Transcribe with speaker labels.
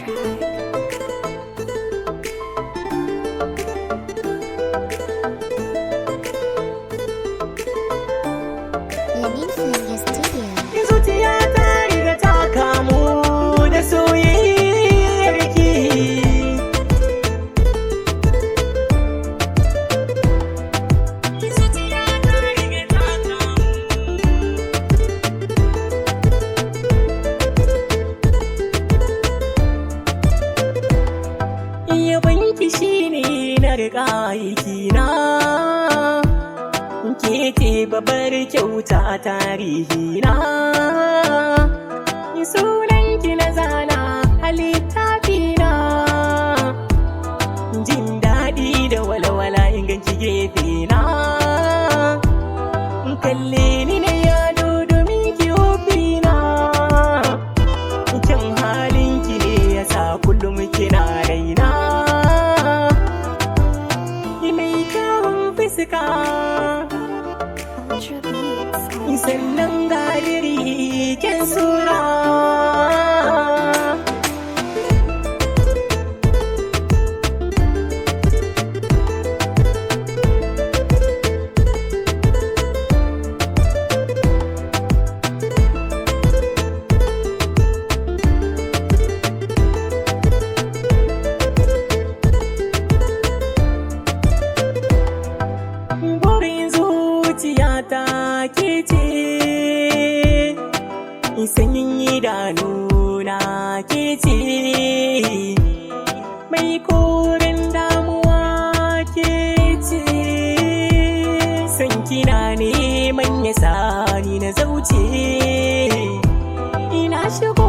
Speaker 1: Track. Lamin Flavia Studio.
Speaker 2: Zuciya ta riga ta kamu da soyayyar ki. Zuciya ta riga ta kamu. Yabanki shine na riƙa aikina, ke ce babbar kyauta a tarihina. Sunanki na zana a littafina, jin daɗi da walwala in ganki gefe na. Kalle ni na yado domin ki hobina, kyan halinki ne yasa kullum kina raina. Mai kyawun fuska,
Speaker 1: Ultra Beats.
Speaker 2: sannan gadiri kyan sura. Burin zuciyata ke ce, sanyin idanuna ke ce, mai koren damuwa ke ce. San kina neman ya sani na zauce, ina shigo.